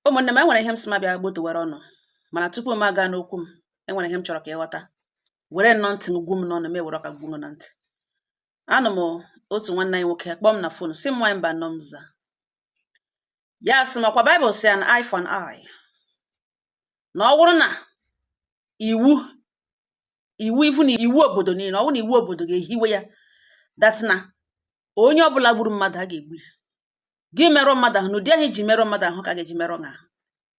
Ụmụ̀nnè m, enwèrè ihe m sị m bịa gbotùwara ọnụ̇, mànà tupu m aga n'okwu m, enwèrè ihe m chọ̀rọ̀ kà ịghọta. Wère nnọọ ntị̀ gwu m n'ọnụ̇, m ewère ọkà gwu m na ntị̀. Anụ̀ m otù nwanne anyị nwokė kpọọ m nà phone, sị m nwaanyị mbà nọ m zà ya, sị m ọ̀kwà Bible sị an eye for an eye, nà ọ wụrụ nà ìwu ìwu ifu nà ìwu òbòdò niile, ọ wụ nà ìwu òbòdò gà-èhiwe ya that na onye ọbụla gburu mmadụ̀, a gà-ègbu ya. Gị merụọ mmadụ̀ ahụ n'ụdị ahụ iji merụọ mmadụ̀ ahụ, ka a ga-eji merụọ gị ahụ.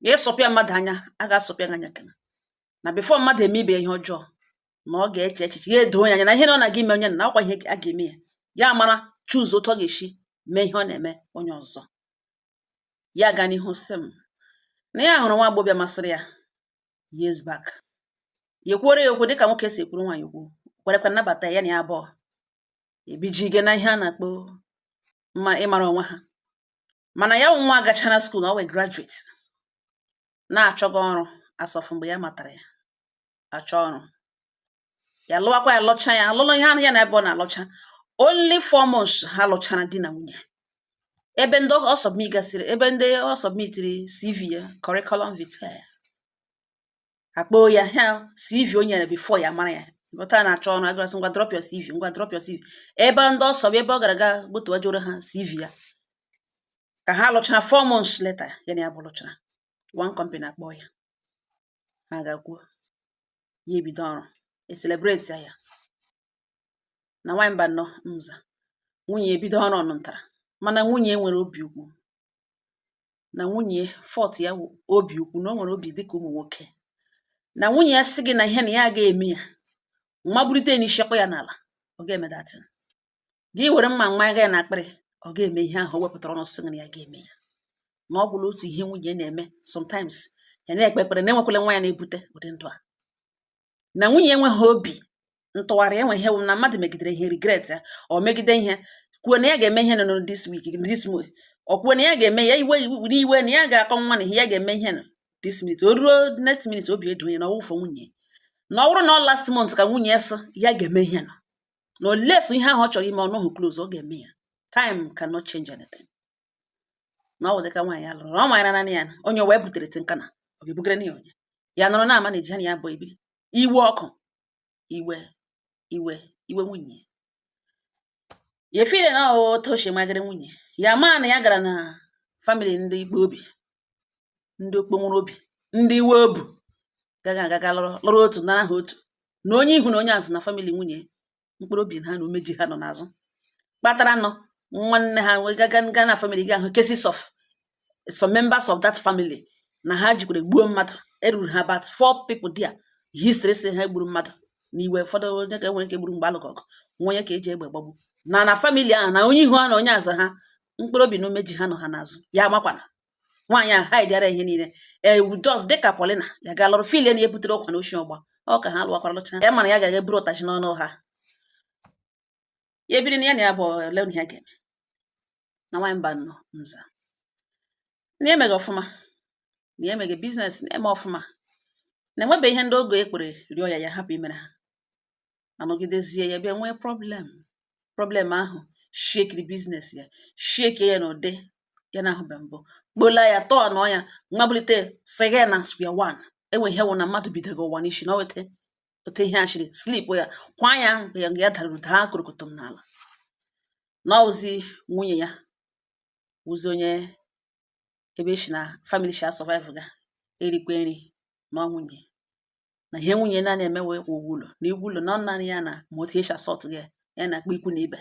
Gị sụpịa mmadụ̀ anya, a ga-asụpịa gị anya. Kena na before mmadụ̀ eme ibe ihe ọjọọ, na ọ ga-eche echiche ya, edoo ya anya na ihe na ọ na-aga ime onye na ọkwa ihe a ga-eme ya, ya mara choose otu ọ ga-esi mee ihe ọ na-eme onye ọzọ. Ya gaa n'ihu sị m na ya hụrụ nwa agbọbịa masịrị ya years back. Ya ekwuore ya okwu dịka nwoke si ekwuru nwaanyị okwu, kwerekwa nnabata ya na ya abụọ ebijige na ihe a na-akpọ mma ịmara onwe ha. Mana ya nwa agachara school na ọ wee graduate na-achọga ọrụ asọfụ. Mgbe ya matara ya achọ ọrụ, ya lụwakwa, ya lụcha, ya alụlụ ihe ahụ ya na ebe ọ na-alụcha. Only 4 months ha lụchara di na nwunye, ebe ndị ọ submit gasịrị, ebe ndị ọ submitiri CV ya, curriculum vitae, akpọọ ya ha CV o nyere before ya mara ya bụta na-achọ ọrụ, agara sị, "Ngwa, drop your CV, ngwa, drop your CV." Ebe ndị ọ sọb, ebe ọ gara aga gbutuwajoro ha CV ya. Ka ha lụchara, 4 months later, ya na ya bụ lụchara, one company akpọ ya, ha ga-akwuo ya, ebido ọrụ, e celebrate ya. Na nwaanyị mba nnọọ nza, nwunye ebido ọrụ ọnụntara, mana nwunye nwere obi ukwu, na nwunye fault ya wụ obi ukwu, na o nwere obi dịka ụmụ nwoke. Na nwunye ya sị gị na ihe na ya agaghị eme ya, mmaburite n'isi ya n'ala, ọ ga-eme datin. Gị were mma nwa ya na akpịrị, ọ ga-eme ihe ahụ o wepụtara ọnụ sị gị na ya ga-eme ya. Na ọ bụla otu ihe nwunye na-eme sometimes, ya na-ekpe ekpere na enwekwala nwa ya na-ebute ụdị ndụ a, na nwunye enweghị obi ntụgharị, enwe ihe wụ na mmadụ megidere ihe, regret ya. Ọ megide ihe, kwuo na ya ga-eme ihe nọ this week, this month, ọ kwuo na ya ga-eme ya, iwe iwe na ya ga-akọ nwa na ihe ya ga-eme ihe nọ this minute, o ruo next minute, obi edo ya na ọwụfọ nwunye. Na ọ bụrụ na ọ last month ka nwunye ya sị ya ga-eme ihe nọ, na oleso ihe ahụ ọ chọrọ ime, ọnụhụ close, ọ ga-eme ya. Time cannot change anything. Na ọ bụ dịka nwaanyị ya lụrụ, ọ manyere naanị ya onye wee butere tinkana, ọ ga-ebugara ya onye ya nọrọ na-ama na eji ha na ya bụ ebiri. Iwe ọkụ, iwe iwe iwe nwunye ya efile na otu o si magịrị nwunye ya, maa na ya gara na family ndị ikpe obi, ndị okponwere obi, ndị iwe obu gaghị aga lụrụ lụrụ otu nara ha otu na onye ihu na onye azụ na family nwunye, mkpụrụ obi ha na umeji ha nọ n'azụ kpatara nọ nwanne ha wee gaga ga na family gị ahụ, cases of some members of that family na ha jikwara gbuo mmadụ. Eruru ha about four people there, history si ha gburu mmadụ n'iwe. Ụfọdụ onye ka enwere ike gburu mgbe alụgụ ọgụ, nwa onye ka eji egbe gbagbu na na family ahụ, na onye ihu ha na onye azụ ha, mkpụrụ obi na umeji ha nọ ha n'azụ. Ya amakwana nwaanyị a hide ihe niile ewu, just dịka Paulina ya ga lụrụ filie na ebutere ọkwa na oshi ọgba ọ ka ha lụwakwara, lụcha ya, mana ya gaga eburu ụtachi n'ọnụ ha. Ya ebiri na ya na ya bụ ole na ya ga-eme. Na nwaanyị mba nọ nza, na emeghị ọfụma, na emeghị business, na-eme ọfụma, na enwebe ihe ndị oge ekpere rịọ ya, ya hapụ imere ha. Anọgidezie, ya bịa nwee problem. Problem ahụ shekiri business ya, shake ya n'ụdị ya na-ahụbe mbụ, kpola ya tọọ nọ ya nwabulite sịga ya na square one. Enwe ihe wụ na mmadụ bidogo ụwa n'isi na o wete ote ihe ashiri slip ya kwa ya, ya ya daruru daa korokotom n'ala. Na ọwụzi nwunye ya wụzi onye ebe eshi na family shi survive, ga erikwe nri na ọ nwunye na ihe nwunye na na-eme wee kwụ ụgwọ ụlọ na igwu ụlọ na ọ naanị ya na ma otu esi asọtụ gị ya na-akpọ ikwu na ibe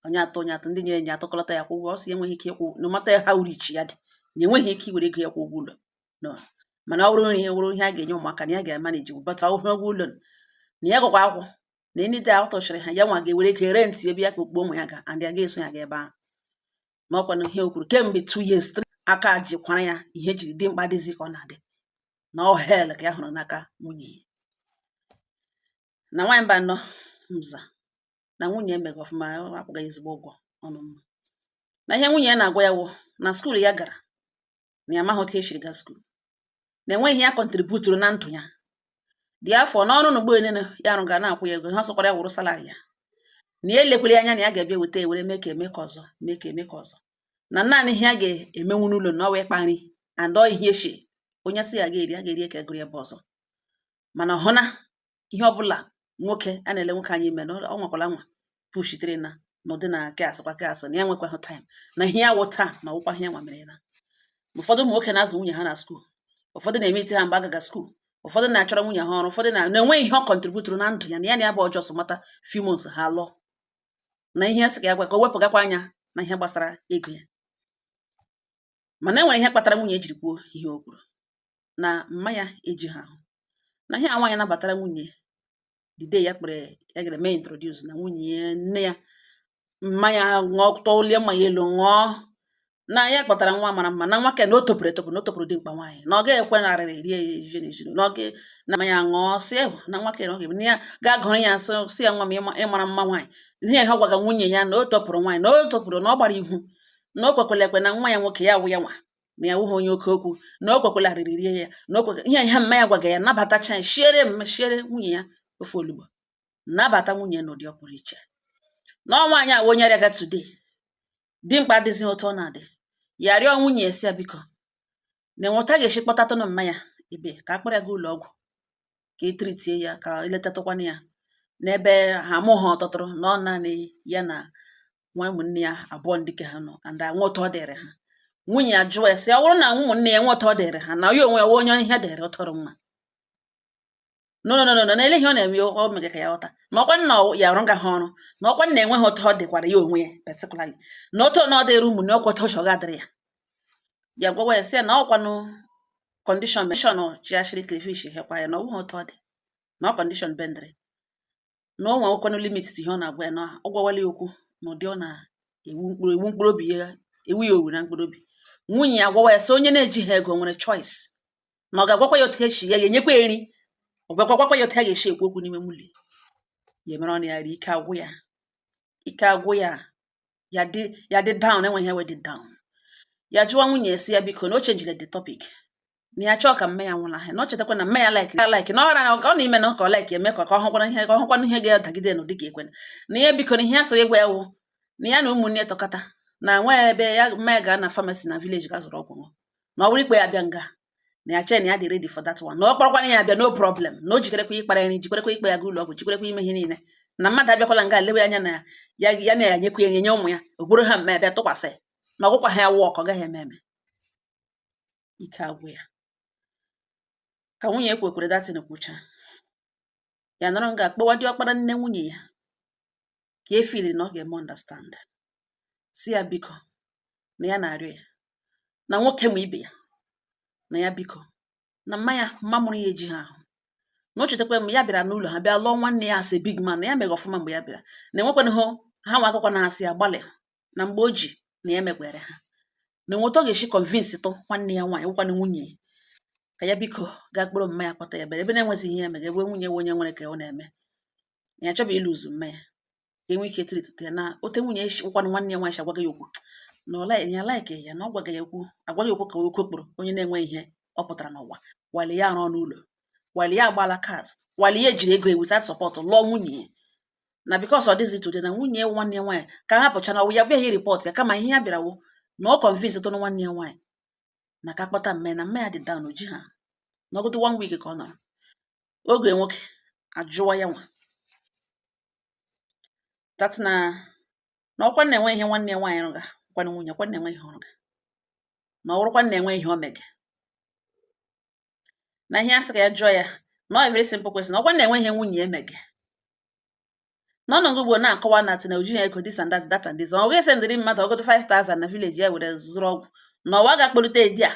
onye atọ, onye atọ ndị nyere nye atọkọlọta ya kwụ ụgwọ. Ọ sị enweghị ike ịkwụ, no matter how rich ya dị, na enweghị ike iwere ego ya kwụ ụgwọ ụlọ no. Mana ọ bụrụ ihe wụrụ ihe a ga-enye ụmụaka na ya ga-emaneji, but ọ bụrụ ụgwọ ụlọ na ya gwakwa akwụ na enide a tụchara ha, ya nwa ga-ewere ego rent ebe ya ka okpu ụmụ ya ga and ya ga-eso ya ga ebe ahụ. Na ọkwanụ ihe o kwuru kemgbe 2 years 3 aka jikwara ya, ihe jiri dị mkpa dịzi ka ọ na-adị na ọ hell ka ya hụrụ n'aka nwunye ya. Na nwaanyị mba nọ nza, na nwunye emeghị ọfụma, akwụghị ezigbo ụgwọ ọnụ mma. Na ihe nwunye ya na-agwa ya wụ na school ya gara, na ya amaghị otu esiri gaa school, na enweghị ya contributuru na ndụ ya dị afọ n'ọrụ na ugbo enene ya arụ ga na-akwụ ya ego ha sọkwara ya wụrụ salary ya, na ya elekwere anya na ya ga-abịa weta ewere mee ka eme ka ọzọ, mee ka eme ka ọzọ, na naanị ihe ya ga-emenwu n'ụlọ na ọ wee ịkpa nri. And ọ ihe shi onye sị ya ga-eri, a ga-eri ka egoro ebe ọzọ. Mana hụ na ihe ọbụla nwoke a na-ele nwoke anyị ime na ọ nwakwala nwa pushitere na n'ụdị na ke asịkwa ke asị na ya nwekwaghị time na ihe ya wụ taa na ọwụkwa ihe ya nwa mere na ụfọdụ ụmụ nwoke na-azụ nwunye ha na school, ụfọdụ na-eme ite ha mgbe agaga school, ụfọdụ na-achọrọ nwunye ha ọrụ, ụfọdụ na-enwe ihe ọ contributuru na ndụ ya na ya na ya bụ ọjọọ so mata few months ha lụọ na ihe sị ka ya gwa ka o wepụgakwa anya na ihe gbasara ego ya. Mana e nwere ihe kpatara nwunye jiri kwuo ihe o kwuru na mma ya eji ha ahụ na ihe a nwaanyị nabatara nwunye the day ya kpere ya gara mee introduce na nwunye ya, nne ya mma ya ṅụọ tọlie mmanya elu ṅụọ na ya kpọtara nwa mara mma na nwa ke na o topụrụ etopụ, na o topụrụ dimkpa nwaanyị, na ọ ga-ekwe na arịrị rie ya ejije na ejiri na ọ ga na mmanya ṅụọ si ewu na nwa ke na ọ ga-eme na ya ga-agụrụ ya sị ya nwa m ịmara mma nwaanyị. Ihe ha gwaga nwunye ya na o topụrụ nwaanyị, na o topụrụ, na ọ gbara ihu, na o kwekwala ekwe na nwa ya nwoke ya wụ ya nwa na ya wụghị onye oke okwu, na o kwekwala arịrị rie ya, na o kwe ihe ihe mma ya gwaga ya nabatacha ya, shiere m shiere nwunye ya ofe olugbo, nabata nwunye n'ụdị ọ pụrụ iche na ọ nwaanyị a onye rịaga today dimkpa adịghị otu ọ na-adị. Ya rịọ nwunye si ya biko na enweta ga-esi kpọtatụnụ mma ya ebe ka akpọrọ ya gaa ụlọ ọgwụ ka e treatie ya, ka eletatụkwana ya n'ebe ha mụ ha ọtọtụrụ na ọ naanị ya na nwa ụmụnne ya abụọ ndị ke ha nọ and nwa otu ọ dịrị ha. Nwunye ya jụọ ya sị ọ bụrụ na ụmụnne ya nwe otu ọ dịrị ha na ya onwe ya wụ onye ihe dịrị ụtọrọ mma. No, no, no, no, na ele ihe ọ na-eme ọ mere ka ya ghọta na ọkwa nna ya ọrụ nga ha ọrụ na ọkwa nna enweghị otu ọ dịkwara ya onwe ya particularly na otu na ọ dịrị ụmụnne ọkwa otu ọ ga-adịrị ya. Ya gwawa ya sị ya na ọkwanụ condition meshọn chiachiri crayfish hekwa ya na ọ bụghị otu ọ dị na ọ condition bendịrị na o nwekwanụ limit ihe ọ na-agwa ya na ọ gwawala ya okwu na ụdị ọ na-ewu mkpụrụ ewu mkpụrụ obi ya ewu ya owu na mkpụrụ obi. Nwunye ya gwawa ya sị onye na-ejighị ego nwere choice na ọ ga-agwakwa ya otu esi ya ga-enyekwa ya nri, ọ gwakwa ya otu a ga-esi ekwu okwu n'ime nwunye ya emere ọnụ ya rie. Ike agwụ ya, ike agwụ ya, ya dị ya dị down, enweghị ihe wee dị down. Ya jụwa nwunye si ya biko na o changejile the topic, na ya chọọ ka mme ya nwụla na ọ chetakwa na mme ya like ya like na ọ ra ọ na-ime na ka ọ like eme ka ọ hụkwana ihe, ka ọ hụkwana ihe ga-adagide n'ụdị ka ekwe na ya biko na ihe ya so ịgwa ya wụ na ya na ụmụnne tọkọta na nwa ebe ya mme ya gaa na pharmacy na village ga zụrụ ọgwụ ṅụọ, na ọ bụrụ ikpe ya bịa nga na ya chee na ya dị ready for that one, na ọ kpọrọkwana ya bịa, no problem, na o jikerekwa ịkpara nri, jikerekwa ikpe ya gaa ụlọ ọgwụ, jikerekwa ime ihe niile, na mmadụ abịakwala nga lewe anya na ya ya na-enyekwa ya nye ụmụ ya ogboro ha mme bịa tụkwasị na ọgwụkwa ha ya wụ ọkọ gaghị eme eme. Ike agwụ ya ka nwunye ekwekwere datin kwucha ya nọrọ nga kpọwa diọkpara nne nwunye ya ka e feeliri na ọ ga-eme understand, si ya biko na ya na-arịọ ya na nwoke ma ibe ya na ya biko na mma ya mma mụrụ ya eji ha ahụ na o chetakwa mgbe ya bịara n'ụlọ ha bịa lụọ nwanne ya asị big man na ya meghe ọfụma mgbe ya bịara na enwekwana hụ ha nwa akụkọ na asị ya gbalị na mgbe o ji na ya mekwere ha na enweta ọ ga-esi convince tụ nwanne ya nwaanyị nwekwana nwunye ya ka ya biko gaa kpọrọ mma ya kpọta ya bịara ebe na-enwezighị ihe ya mere ebe nwunye nwe onye nwere ka ọ na-eme na ya chọbụ ịlụzu mma ya ka enwe ike treatite ya na ote nwunye ya nwekwanụ nwanne ya nwaanyị si agwaga ya okwu na ọ ya like ya na ọ gwaga ya okwu agwaghị okwu ka okwu kpụrụ onye na-enwe ihe ọ pụtara n'ụwa wali ya arụ n'ụlọ wali ya agbala cars wali ya ejiri ego without support lụọ nwunye ya na because ọ dịghịzi today na nwunye ya nwanne ya nwaanyị ka ha pụcha na ọwụ ya bịaghị report ya kama ihe ya bịara wụ na ọ convince tụnụ nwanne ya nwaanyị na ka kpọta mme na mme ya dị down oji ha n'ọgụdụ one week ka ọ nọrọ oge nwoke ajụwa ya nwa that na ọkwa na-enwe ihe nwanne ya nwaanyị rụga kwanụ nwunye kwa na-enwe ihe ọrụga na ọ bụrụkwa na-enwe ihe o mege na ihe a sị ka ya jụọ ya na ọ very simple question, ọkwa na-enwe ihe nwunye ya emege na ọnọdụ ugbo na-akọwa na ati na ojighị ego this and that, that and this, ọ ga-ese ndịrị mmadụ ọgọdụ 5000 na village ya were zụrụ ọgwụ na ọwa ga-akpọlite edi a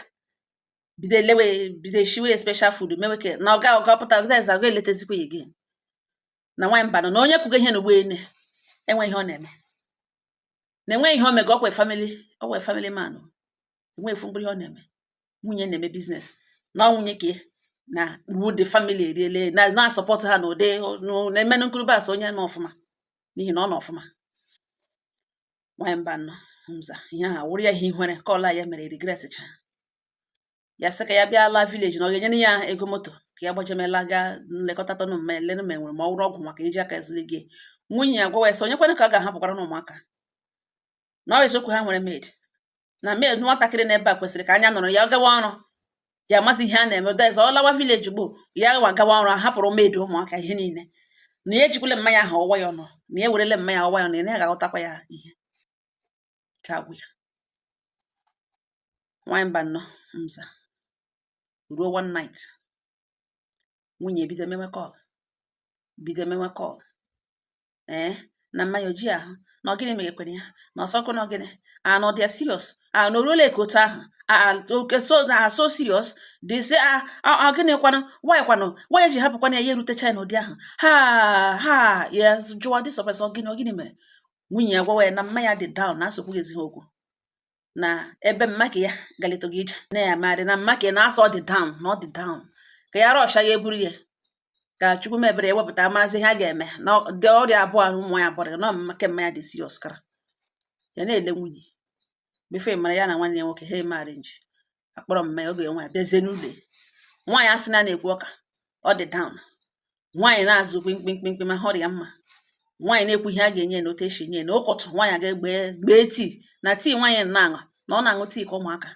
bido elewe bido eshiwere special food mewe ke na ọ ga ọga pụta eze aga eletazikwa ya again na nwaanyị mba nọ na onye kwugo ihe na ugbo ene enwe ihe ọ na-eme na enweghị ihe o mege ọkwa family ọkwa family man enweghị efu mkpụrụ ihe ọ na-eme. Nwunye na-eme business na ọ nwunye ka na wu the family eriele na na-asupport ha n'ụdị na-emenụ nkurubas onye nọ ọfụma n'ihi na ọ nọ ọfụma. Nwaanyị mba nọ nza ihe ahụ wụrụ ya ihe ihere ka ọla ya mere regret cha ya sị ka ya bịa laa village na ọ ga-enyere ya ego moto ka ya gbajemela gaa nlekọta tọnụ mma elenụ ma enwere ma ọ wụrụ ọgwụ maka iji aka ezuli gị. Nwunye ya gwawa ya sị onye kwanụ ka a ga-ahapụkwara n'ụmụaka na ọ eziokwu ha nwere maid. Na mee nwatakịrị n'ebe a kwesịrị ka anya nọrọ ya. Ọ gawa ọrụ, ya amasị ihe a na-eme dez. Ọ lawa village gboo, ya wa gawa ọrụ, hapụrụ maid, ụmụaka, ihe niile. Na ya ejikwala mmanya ahụ ọwa ya ọnụ, na ya ewerele mmanya ọwa ya ọnụ, na ya ga-aghọtakwa ya ihe ike agwụ ya. Nwaanyị mba nnọọ nza ruo. One night, nwunye ebido mewe call, bido mewe call, ee, na mmanya oji ahụ, na ọ gịnị meghekwere ya, na ọsọkụ, na ọgịnị a, na ọ dị serious a, na oruole ka otu ahụ a. Okay, so na so serious they say. Ah, gịnị kwanụ? Why kwanụ? Why eji hapụkwana ya, ya erutecha ya n'ụdị ahụ? Ha ha ya jụwa dị surprise, ọ gịnị, ọ gịnị mere? Nwunye ya gwawa ya na mmanya dị down, na asokwu ezi ha okwu, na ebe mmaka ya galitogo ije na ya marị, na mmaka ya na-asa, ọ dị down, na ọ dị down, ka ya rọsha ya, eburu ya, ka Chukwu mebere ewepụta amarazi ihe a ga-eme na dị ọrịa abụọ ahụ ụmụ ya abụọ na mmaka mmanya dị serious kara. Ya na-ele nwunye before mara ya na nwanne ya nwoke ha eme arrange, akpọrọ mmanya oge nwaanyị bịazie n'ụlọ ya. Nwaanyị asị na na-ekwu ọka ọ dị down, nwaanyị na-azụ kpimkpimkpimkpim ma hụ ya mma. Nwaanyị na-ekwu ihe a ga-enye na otu esi enye na ụkọtụ. Nwaanyị aga gbee gbee tii na tii, nwaanyị na-aṅụ na ọ na-aṅụ tii ka ụmụaka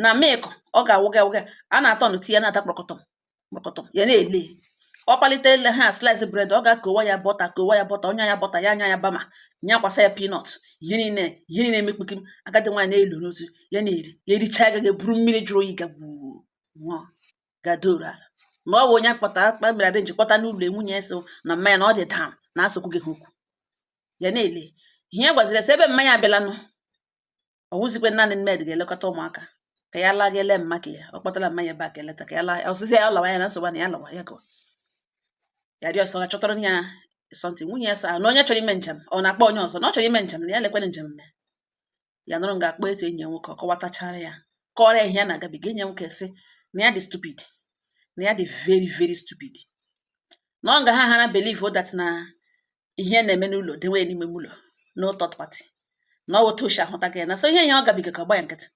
na milk, ọ ga-awụga awụga, a na-atọ nụ tii ya, na-ata kpọrọkọtọm kpọrọkọtọm. Ya na-ele ọ kpalite ele ha slice bread, ọ ga-akowa ya butter, kowa ya butter, ọnya ya butter, ya anya ya bama, nyakwasa ya peanut, ihe niile, ihe niile emekpukim. Agadi nwaanyị na-elu n'otu ya na-eri ya, ericha ya, gaghị eburu mmiri jụrụ oyi gagburu ṅụọ, gadoro ala. Na ọ bụ onye akpọta akpa mere arrange kpọta n'ụlọ nwunye ya, so na mmanya na ọ dị down, na asokwu gị ha okwu. Ya na-ele ihe ya gwaziri sị ebe mmanya abịalanụ, ọ wụzikwe naanị maid ga-elekọta ụmụaka, ka ya laa ga ele mma ka ya ọ kpọtara mmanya ebe a ka eleta, ka ya laa ọsịsị ya lawa ya na nsogbu na ya lawa ya gawa ya rịọ ọsọ ga chọtara ya something. Nwunye ya sa na onye chọrọ ime njem, ọ na-akpọ onye ọzọ, na ọ chọrọ ime njem, na ya lekwere njem mee ya nụrụ nga akpọ etu enyi ya nwoke, ọ kọwatachara ya, kọrọ ya ihe ya na-agabiga. Enyi ya nwoke sị na ya dị stupid, na ya dị very very stupid, na ọ nga ha hara believe that na ihe na-eme n'ụlọ dewe n'ime ụlọ, no third party, na ọ wụ otu o si ahụta gị ya, na so ihe ihe ọ gabiga ka ọ gba ya nkịtị,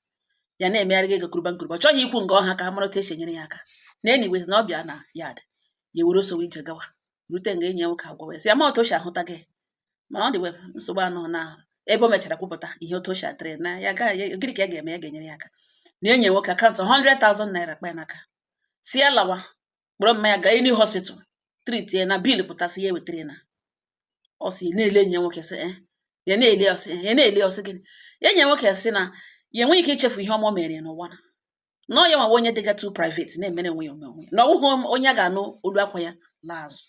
ya na-emegharị gị ego kuruba nkuruba. Ọ chọghị ikwu nga ọha ka ha mara otu esi enyere ya aka. Na anyways, na ọ bịa na yard ya, ewere osowe ije gawa rute nga enyi ya nwoke agwawa ya sị ya ma otu o si ahụta gị, mana ọ dịwe nsogbu anọ na ebe o mechara kwupụta ihe otu o si adịrị na ya ga gịnị ka ya ga-eme, ya ga-enyere ya aka. Na enyi ya nwoke account 100,000 naira kpa ya n'aka, si ya lawa kpọrọ mmanya gaa any hospital treat ya, na bill pụtasị ya ewetara ya. Na ọ sị na-ele enyi ya nwoke sị eh, ya na-ele ọsị, ya na-ele ọsị gịnị. Ya enyi ya nwoke sị na ya enweghị ike ichefu ihe ọma o mere ya n'ụwa, na na ọ ya nwa onye dịga too private na-emere onwe ya ome onwe ya, na ọ bụghị onye a ga-anụ olu akwa ya laa azụ,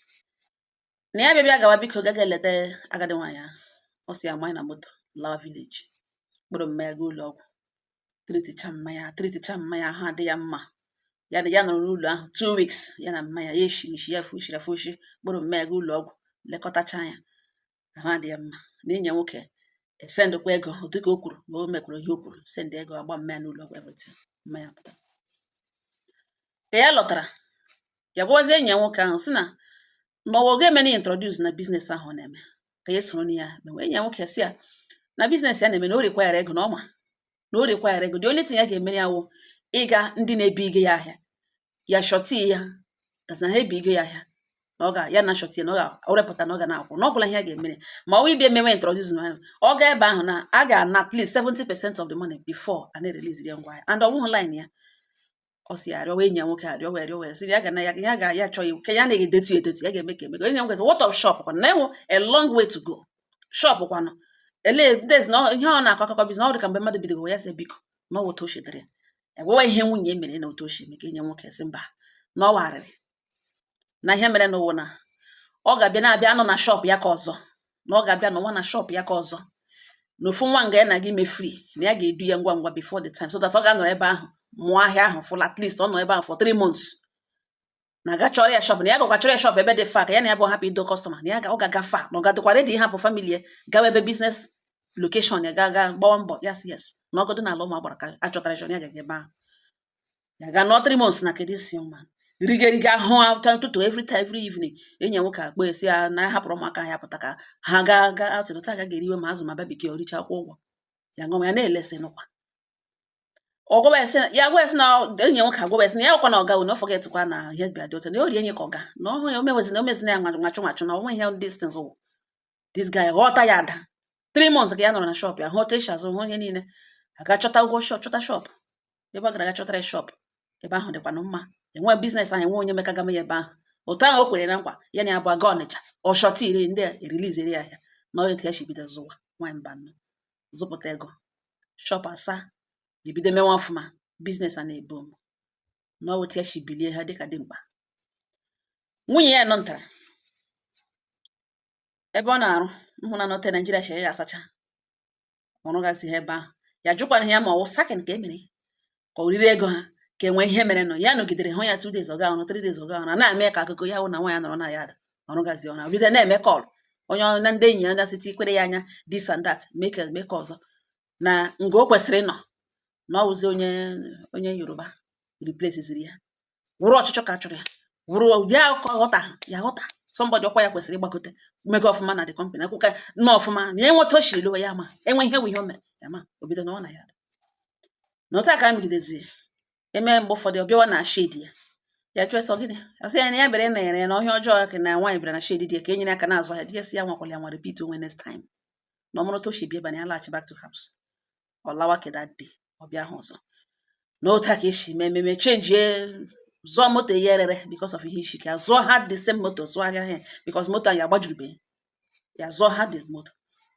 na ya bịa bịa gawa, biko gaga eleta agadi nwaanyị ahụ. Ọ sị ya manye na moto lawa village, kpọrọ mmanya gaa ụlọ ọgwụ, treaticha mmanya, treaticha mmanya, ahụ adị ya mma. Ya na ya nọrọ n'ụlọ ahụ 2 weeks, ya na mmanya ya eshiri eshi, ya fushiri afushi. Kpọrọ mmanya gaa ụlọ ọgwụ, lekọtacha ya, ahụ adị ya mma. Na enyi ya nwoke esendịkwa ego otu ka o kwuru na o mekwara ihe o kwuru, send ego agba mmanya n'ụlọ ọgwụ, everything, mmanya pụta. Ka ya lọtara, ya gwawazie enyi ya nwoke ahụ sị na n'ọwa oge emena introduce na business ahụ ọ na-eme, ka ya soro na ya mewe. Enyi ya nwoke sị ya na business ya na-eme na o require ego, na ọma na o require ego. The only thing ya ga-emere ya wụ ịga ndị na-ebi ige ya ahịa, ya shorty ya, that na ha ebi ige ya ahịa, na ọ ga ya na shorty ya, na ọ ga-orepụta, na ọ ga na-akwụ, na ọ gwụla ihe ya ga-emere. Ma ọ ịbịa emewe introduce na ọ ga ebe ahụ, na a ga-ana at least 70% of the money before a na-erelease ya ngwa ahịa, and ọ bụghị line ya. Ọ sị arịọwa enyi ya nwoke, arịọwa, arịọwa ya, sị ya ga na ya, ya ga ya achọ iwu ka ya na-edetu edetu, ya ga-eme ka eme ka enyi ya nwoke sị, what of shop kwanụ, na enwe a long way to go, shop kwanụ ele days na ihe ọ na-akọ akụkọ business, ọ dị ka mgbe mmadụ bidoro ya, sị biko, na ọ wụ otu o si dịrị ya, ya gwawa ihe nwunye mere na otu o si eme. Ka enyi ya nwoke sị mba, na ọ warịrị na ihe mere n'ụwa, na ọ ga-abịa na-abịa anọ na shop ya ka ọzọ, na ọ ga-abịa n'ụwa na shop ya ka ọzọ, na ofu nwa nga ya na gị mee free, na ya ga-edu ya ngwa ngwa before the time, so that ọ ga-anọrọ ebe ahụ mụọ ahịa ahụ full, at least ọ nọ ebe ahụ for 3 months, na ga chọrọ ya shop, na ya gakwa chọrọ ya shop ebe dị far, ka ya na ya bụ hapụ ido customer, na ya ọ ga-aga far, na ọ ga-adịkwa ready ịhapụ family ya gawa ebe business location ya, ga ga gbawa mbọ. Yes, na ọgọdụ n'ala ụmụ agbara ka achọtara ya, ya ga ebe ahụ, ya ga nọ 3 months na kedu isi mma riga riga ahụ ụta ụtụtụ, every time, every evening, enyi ya nwoke akpọ esi ya na ya hapụrụ ụmụaka ya pụta ka ha gaa gaa outing, ụta agaghị eriwe ma azụ ma barbecue, oricha akwụ ụgwọ ya ṅụọ, ya na-elesi nụkwa. Ọ gwawa ya sị, ya gwa ya sị na enyi ya nwoke agwa ya sị na ya ọkwa na ọga na ọ forgetkwa na ihe bịara dị otu na o rie enyi ka ọga na ọhụ ya omewezi na omezi na ya nwachụ nwachụ na onwe ihe distance wụ this guy ghọta ya ada. 3 months ka ya nọrọ na shop ya, hụ otu esi azụ, hụ onye niile Aga chọta ụgwọ shop, chọta shop ebe ọ gara aga, chọtara ya shop ebe ahụ dịkwanụ mma. Enwe business ahụ, enwe onye mekagama ya ebe ahụ. Otu ahụ o kwere na nkwa ya na ya bụ aga Ọnịcha ọshọta iri ndị a erelizeri ya ahịa na otu ya si bido zụwa. Nwaanyị mba nnọọ zụpụta ego shop asaa, ebido mewe ọfụma, business a na-ebu m na ọ otu ya si bilie ha dịka dimkpa. Nwunye ya nọ ntara ebe ọ na-arụ nhụ na nọte Naijiria chere ya asacha ọrụgasị ha ebe ahụ. Ya jụkwana ya ma ọ wụ sacking ka e mere, ka o riri ego ha, ka enwee ihe mere nọ. Ya nọgidere hụ ya 2 days ọ ga ọrụ, 3 days ọ ga ọrụ, na-eme ka akụkọ ya hụ na nwaanyị nọrọ na ya ọrụgazi ọrụ. Bido na-eme call onye ọrụ na ndị enyi ya na-asị tikwere ya anya, this and that, mee ka mee ka ọzọ na nga o kwesịrị ịnọ na ọ wụzi onye Yoruba replace ya. Wụrụ ọchịchọ ka a chụrụ ya, wụrụ ụdị akụkọ ghọta ya ghọta somebody ọkwa ya kwesịrị ịgbagote mego ọfụma na the company akwụkwọ nọ ọfụma na enweta o shiri ya ma enwe ihe bụ ihe o mere ya ma o bido na ọ na ya na otu a ka a megidezi eme. Mgbe ụfọdụ ọ bịawa na shed ya, ya jụọ sọ gịnị, ọ sị ya na ya bịara na ya na ọhịa ọjọọ ka na nwaanyị bịara na shed dị ya ka e nyere aka na-azụ ahịa. Di ya sị ya nwakwala ya nwa repeat onwe next time na ọ mụrụ otu o si bịa ebe na ya laghachi back to house. Ọ lawa ke that day, ọ bịa hụ ọzọ na otu a ka esi mee ememe chenjie, zụọ moto ya erere because of ihe isi ike ya, zụọ ha the same moto, zụgharịa ha because moto anyị agbajurubeghị ya, zụọ ha the moto,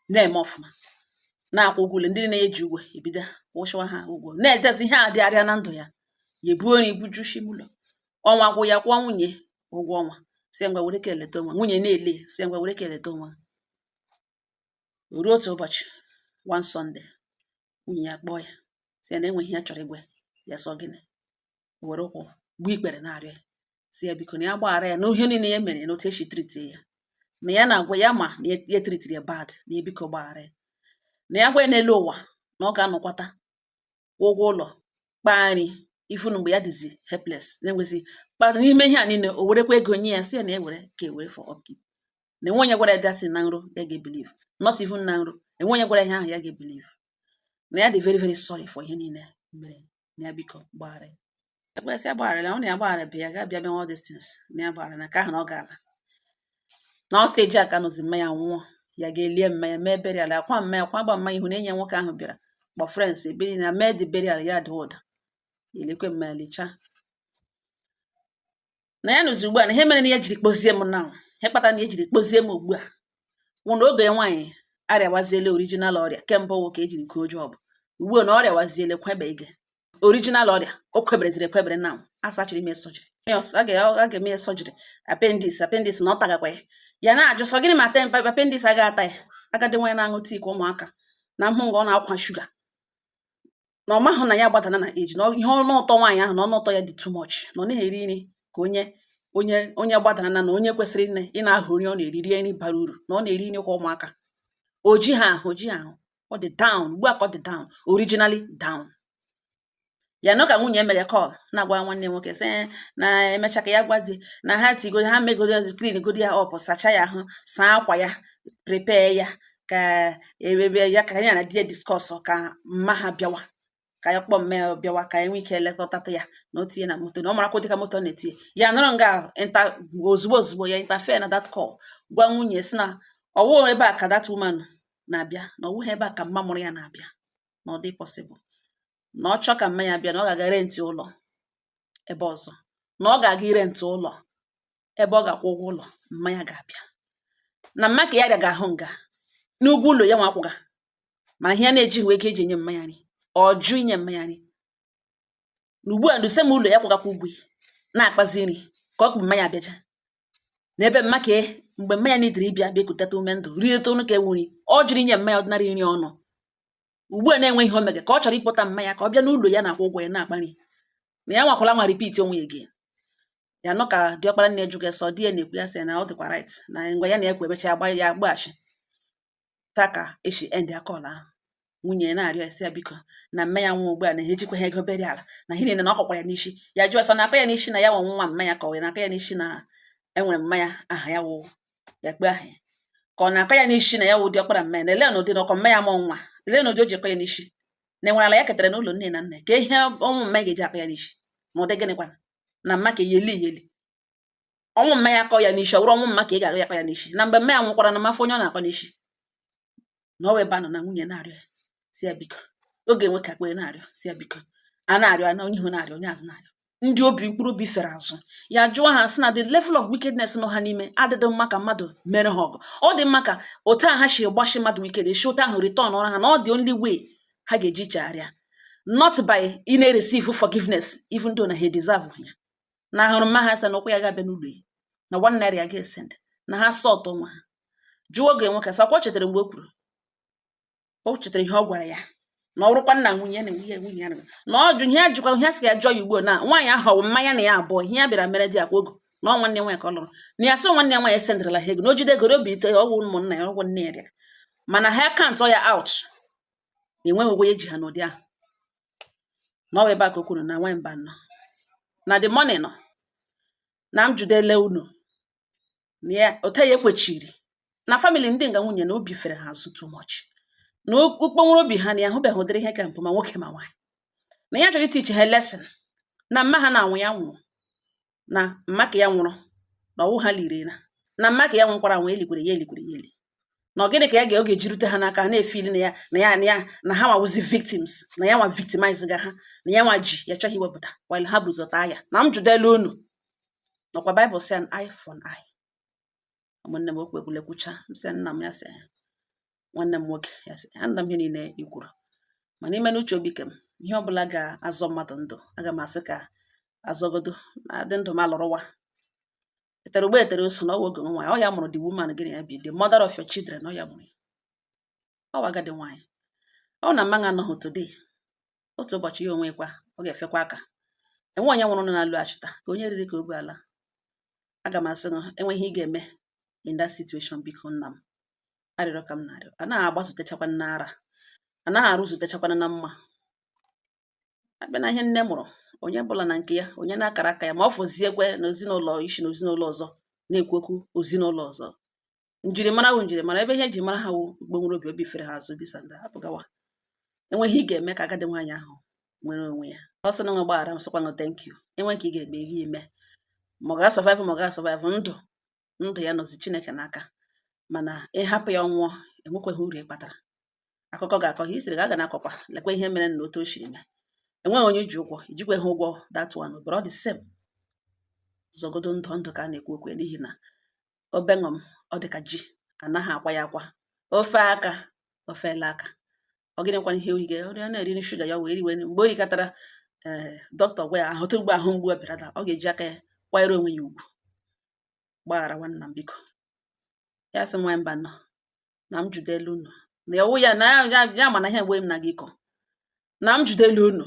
na-eme ọfụma, na-akwụ ụgwọ ụlọ ndị na-eji ụgwọ, ebido kwụsịwa ha ụgwọ, na-edezi ihe a dịgharịa na ndụ ya. Ya ebuo nri bujushi ụlọ, ọnwa gwụ, ya kwụọ nwunye ụgwọ ọnwa, si ya ngwa were ka eleta onwe. Nwunye na-ele, si ya ngwa were ka eleta onwe. O ruo otu ụbọchị, one Sunday, nwunye ya kpọọ ya, si ya na enwe ihe ya chọrọ ịgwa ya. Sọ gịnị? O were ụkwụ gbuo ikpere na-arịọ ya, si ya biko na ya gbaghara ya na ihe niile ya mere na otu esi treat ya, na ya na-agwa ya ma na ya treatiri ya bad, na ya biko gbaghara ya, na ya gwa ya n'elu ụwa na ọ ga-anọkwata ụgwọ ụlọ, kpaa nri ifunu mgbe ya dịzi helpless na-enwezi kpa n'ime ihe a niile. O werekwa ego nye ya, si ya na ewere ka ewere for upkeep, na enwe onye gwara ya dasị na nro ya ga-ebelieve, not even na nro, enwe onye gwara ihe ahụ ya ga-ebelieve, na ya dị very very sorry for ihe niile mere, na ya biko gbaghara ya. Ekwesị ya gbaghara ya, ọ na ya gbaghara be ya ga bịa bịa all these things, na ya gbaghara na ka ahụ na ọ gaala na ọ stage a ka nọzi mmanya nwụọ. Ya ga-elie mmanya, mee burial, akwa mmanya, kwa gba mmanya ihu na enyi ya nwoke ahụ bịara kpọ friends ebe niile mee the burial. Ya dị ụda elekwe mmanya lichaa na ya nụzi ugbu a na ihe mere na ya jiri kpozie m now, ihe kpatara na ya jiri kpozie m ugbu a wụ na oge nwaanyị arịawaziela original ọrịa kemgbe wụ ka ejiri kwuo job. Ugbu a na ọrịawaziele kwebe ige original ọrịa o kwebereziri ekwebere now, asa chọrọ ime surgery, a ga-eme ya surgery appendix na ọ tagakwa ya. Ya na-ajụ sọ gịnị ma appendix agaghị ata ya. Agadi nwaanyị na-aṅụ tii ka ụmụaka na mhụ nga ọ na-akwa shuga na ọ mahụ na ya gbadana na age na ihe ọnụ ụtọ nwaanyị ahụ na ọnụ ụtọ ya dị too much, na ọ naghị eri nri ka onye gbadara na onye kwesịrị nne ị na-ahụ nri ọ na-eri, rie nri bara uru, na ọ na-eri nri kwa ụmụaka. O ji ha ahụ, o ji ha ahụ, ọ dị down ugbu a ka ọ dị down, originally down. Ya nọ ka nwunye mere call na-agwa nwanne nwoke sị na emecha ka ya gwa di na ha tigo ha megodi clean godi ya up, sacha ya ahụ, saa akwa ya, prepare ya ka ewebe ya, ka ya na di ya discuss ka mma ha bịawa, ka ya kpọọ mma ya bịawa, ka ya nwee ike lekọtata ya na o tinye na moto, na ọ marakwa dịka moto ọ na-etinye ya nọrọ nga enter ozugbo ozugbo. Ya interfere na that call, gwa nwunye si na ọwụ ebe a ka that woman na-abịa, na ọwụghị ebe a ka mma mụrụ ya na-abịa, na ọ dị possible na ọ chọọ ka mma ya bịa, na ọ ga-aga rent ụlọ ebe ọzọ, na ọ ga-aga irent ụlọ ebe ọ ga-akwụ ụgwọ ụlọ mma ya ga-abịa, na mma ka ya rịa ga-ahụ nga n'ugwu ụlọ ya nwa akwụga, mana ihe ya na-ejighị ego eji enye mma ya nri, ọ jụ inye mma ya nri, na ugbu a ndusem ụlọ ya kwụgakwa ụgwọ ya na-akpazi nri ka ọ kpụ mma ya bịaja n'ebe mma ka mgbe mma ya nidiri ịbịa bịa ekutata ume ndụ rie tonu ka ewu nri. Ọ jụrụ inye mma ya ọdịnarị nri ọnụ ugbu a na-enwe ihe o mege ka ọ chọrọ ịkpọta mma ya ka ọ bịa n'ụlọ ya na-akwụ ụgwọ ya na-akpa nri, na ya nwakwala nwa repeat onwe ya again. Ya nọ ka diọkpara nne jụ sọ di ya na-ekwu, ya sị na ọ dịkwa right na ngwa ya na-ekwu emecha ya gba ya gbaghachi. Taa ka esi end ya call ahụ. Nwunye ya na-arịọ ya sị ya biko na mma ya nwa ugbu a na ha ejikwa ha ego burial na ihe niile na ọ kọkwara ya n'isi. Ya jụọ sọ na-akọ ya n'isi na ya nwe nwa mma ya, ka ọ na-akọ ya n'isi na enwere mma ya aha ya wụ ya kpe aha ya, ka ọ na-akọ ya n'isi na ya wụ diọkpara mma ya, na ele na ụdị na ọkọ mma ya mụọ nwa, ele na ụdị o ji akọ ya n'isi na enwere ala ya ketara n'ụlọ nne na nna, ka ihe ọnwụ mma ya ga-eji akọ ya n'isi, na ụdị gịnịkwana na mma ka yeli yeli ọnwụ mma ya akọ ya n'isi, ọ bụrụ ọnwụ mma ka ị ga-agụ ya akọ ya n'isi, na mgbe mma ya nwụkwara na mafọ onye ọ na-akọ n'isi na ọ wee ebe a nọ na nwunye na-arịọ ya si ya biko. Oge nwoke akpere na-arịọ si ya biko, a na-arịọ na onye ihu na-arịọ, onye azụ na-arịọ, ndị obi mkpụrụ obi fere azụ. Ya jụọ ha sị na the level of wickedness nọ ha n'ime adịdị mma ka mmadụ mere ha ọgụ. Ọ dị mma ka otu a ha si gbashi mmadụ wicked esi otu ahụ return ọrụ ha, na ọ dị only way ha ga-eji chegharịa, not by ị na-receive forgiveness even though na ha deserve ya. Na ahụrụ mma ha sị na ụkwụ ya ga-abịa n'ụlọ ya na ₦1 ya ga-esend na ha sọtụ nwa ha. Jụọ oge nwoke sị akwa o chetara mgbe o kwuru, o chetara ihe ọ gwara ya na ọ bụrụkwa nna nwunye na nwunye ya na ọ jụ ihe ya jụkwa ihe a sị ya jụọ ya ugbu a na nwaanyị ahụ ọ wụ mmanya na ya abụọ ihe ya bịara mere di akwa ogo na ọ nwanne nwaanyị ka ọ lụrụ, na ya sị nwanne ya nwaanyị esendịrịla ha ego na o jide ego obi ite ọgwụ ụmụnna ya, ọgwụ nne ya rịa, mana ha count ya out, enweghị ụgwọ eji ha n'ụdị ahụ. Na ọ bụ ebe a ka o kwuru na nwaanyị mba nọ na the money nọ na m judele unu na ya ote ya ekwechiri na family ndị nga nwunye na obi fere ha azụ too much, na ukponwere obi ha na ya ahụbeghị ụdịrị ihe ka mpụ, ma nwoke ma nwaanyị, na ya chọrọ iteach ha lesson na mma ha na-anwụ ya nwụrụ, na mma ka ya nwụrụ na ọwụ ha liri na na mma ka ya nwụkwara anwụ, elikwere ya, elikwere ya eli, na ọ gịnị ka ya ga ọ ga-eji rute ha n'aka ha na-efeel na ya na ya na ya na ha nwawụzi victims, na ya nwa victimize ga ha, na ya nwa ji ya chọghị iwepụta while ha bụzọ taa ya. Na m jụdelu unu nakwa Bible sị an eye for an eye. Ụmụnne m, okwu ekwule kwucha, m sị nna m, ya sị nwanne m nwoke, ya sị ana m ihe niile i kwuru, mana ime n'uche obi kem, ihe ọbụla ga-azọ mmadụ ndụ, aga m asị ka azọgodo adị ndụ m alụrụwa etere ugbo etere ose na ọwụ oge nwaanyị ọ ya mụrụ the woman gị na ya bi, the mother of your children, ọ ya mụrụ ya, ọ wa agadi nwaanyị ọ na mma anọghị today, otu ụbọchị ya onwe kwa ọ ga-efekwa aka. Enwe onye nwụrụ na-alụghachita ka onye riri ka o bu ala. Aga m asị na enwe ihe ị ga-eme in that situation. Biko nna m, arịrịọ ka m na-arịọ, anaghị agbazutechakwa n'ara, anaghị arụzutechakwana na mma. Abịa na ihe nne mụrụ onye bụla na nke ya, onye na-akara aka ya, ma ọ fọziekwe na ezinụlọ isi na ezinụlọ ọzọ na-ekwu okwu ozinụlọ ọzọ, njirimara wụ njirimara ebe ihe eji mara ha wụ ukpo nwere obi, obi fere ha azụ this and that. Hapụgawa, enweghị ị ga-eme ka agadi nwaanyị ahụ nwere onwe ya. Ọ sị na nwa gbaghara m, sịkwa thank you. Enwe ka ị ga-eme gị ime, ma ọ ga-asurvive, ma ọ ga-asurvive, ndụ ndụ ya nọzi Chineke n'aka. Mana ịhapụ ya nwụọ, enwekwaghị uru ị kpatara. Akụkọ ga-akọ history ga na-akọkwa, lekwa ihe mere na otu o siri mee. Enweghị onye ji ụgwọ, ijikwa ha ụgwọ that one, but all the same, zọgodo ndụ, ndụ ka a na-ekwu okwu ya, n'ihi na obeṅụm ọ dị ka ji anaghị akwa ya akwa ofe aka ofela aka. Ọ gịnịkwana ihe orige ori na-eri shuga ya wee riwe mgbe o rikatara, ee, dọkịta gwa ya ahụtụ ugbo ahụ mgbu ọ bịara da, ọ ga-eji aka ya kwanyere onwe ya ugwu. Gbaghara nwanna m, biko. Ya sị nwa mba nọ na m judelu unu na ọwụ ya na ya ya ma na ihe mgbe m na gị kọ na m judelu unu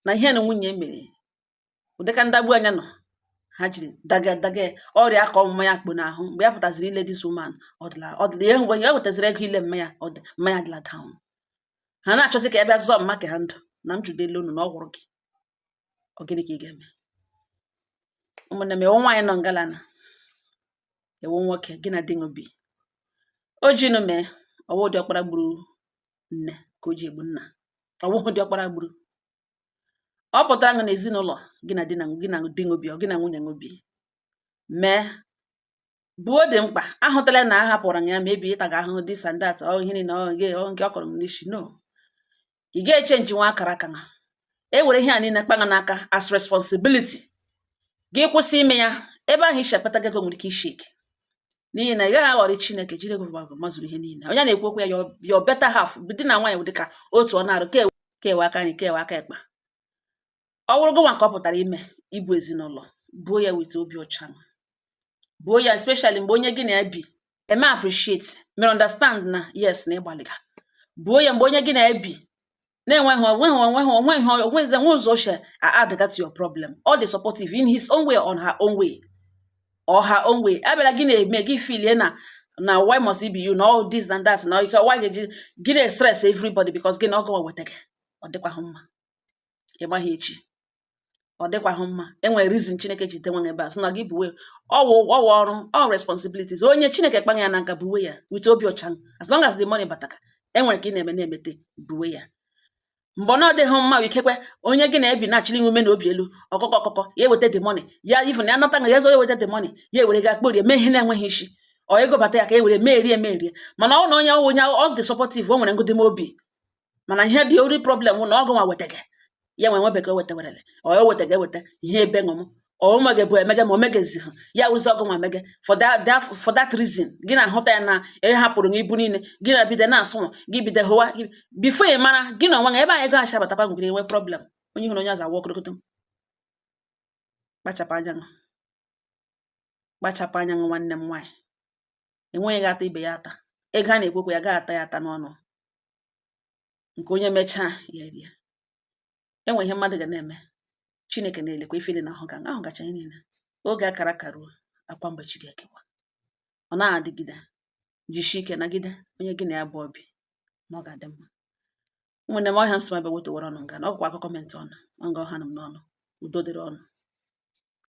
na ihe na nwunye mere ụdịka ndagbu anya nọ ha jiri daga daga ọrịa aka ọmụma ya kpo n'ahụ. Mgbe ya pụtaziri ile this woman, ọ dịla ọ dịla ihe mgbe ya wetaziri ego ile mmanya, ọ dị mmanya dịla down, ha na-achọzi ka ya bịa zọọ mma ka ha ndụ. Na m judelu unu na ọ gwụrụ gị, ọ gịnị ka ị ga-eme? Ụmụnne m, ewu nwaanyị nọ ngalana, ewu nwoke gị na di ṅụ bi, o jinụ mee ọwụ dị ọkpara gburu nne ka o ji egbu nna, ọwụhụ dị ọkpara gburu. Ọ pụtara ṅụ na ezinụlọ gị na di na gị na di ṅụ bi, ọ gị na nwunye ṅụ bi mee buo dị mkpa. Ahụtala na a hapụrụ ya ma ebi ịta gị ahụhụ this and that, ọ ihe niile ọ gị ọ nke ọ kọrọ m n'isi. No, ị ga-echange nwa akara aka ṅa e were ihe a niile kpaṅa n'aka as responsibility gị kwụsị ime ya. Ebe ahụ isi akpata ego nwere ike ishake, n'ihi na ị gaghị aghọrị Chineke jiri ego gbagọ mazuru ihe niile. Onye na-ekwu okwu ya, your better half, di na nwaanyị dị ka otu ọ na-arụ kewe aka nri, kewe aka ekpa. Ọ bụrụ gị nwa ka ọ pụtara ime ibu ezinụlọ, buo ya with obi ọcha, buo ya especially mgbe onye gị na ya bi eme appreciate, mere understand na yes, na ịgbalịga. Buo ya mgbe onye gị na ya bi na-enweghị onweghị onweghị onweghị onwezi nwe ụzọ ochie add to your problem. All the supportive in his own way, on her own way or her own way. Abịara gị na-eme gị feel na why must it be you, na all this and that, na ike why ga-eji gị na-stress everybody because gị na ọgọ weta gị. Ọ dịkwahụ mma ịgbaghị echi, ọ dịkwahụ mma. Enwere reason Chineke ji denwe ebe a sị na gị buwe ọwụ ọwụ ọrụ all responsibilities onye Chineke kpanya ya na nka, buwe ya with obi ọcha. As long as the money bataka, enwere ka ị na-eme na-emete, buwe ya. Mgbe ọ na-adịghị mma, ikekwe onye gị na-ebi na-achịrị ume na obi elu ọkụkọ ọkụkọ ya eweta the money ya, even ya nata ya ezo, eweta the money ya ewere ga kporie mee ihe na-enweghị isi. Ọ ego bata ya ka e were mee rie mee rie. Mana ọ na onye ọwụ onye ọ dị supportive, o nwere ngụdị obi. Mana ihe dị ori problem wụ na ọgụ nwa wetege ya nwe nwebe ka o wetawerele ọ o wetega eweta ihe ebe ṅụm ọ omege bụ emege ma o megezighị ya wụzi ọgụ nwa mege. For that reason, gị na-ahụta ya na e hapụrụ gị ibu niile, gị na-bido na-asụ gị, bido hụwa gị before ị mara gị na onwe gị ebe a ego acha batakwa nwere enwe problem. Onye hụrụ onye ọzọ awụ okorokoto. Kpachapụ anya ṅụ, kpachapụ anya ṅụ, nwanne m nwaanyị. Enweghị ga-ata ibe ya ata ego a na-ekwekwa ya ga-ata ya ata n'ọnụ nke onye mechaa ya erie. Enwe ihe mmadụ ga na-eme, Chineke na-elekwa ife niile ahụ ga ahụ gacha ihe niile. Oge akara aka ruo, akwa mgbochi ga-ekewa, ọ na-adịgide. Jisie ike nagide onye gị na ya bụ obi na ọ ga-adị mma. Ụmụnne m, ọhịa m si ma bịa wetawara ọnụ nga na ọgwụkwa akụkọ comment ọnụ ọ nga ọha nọ m n'ọnụ. Udo dịrị ọnụ.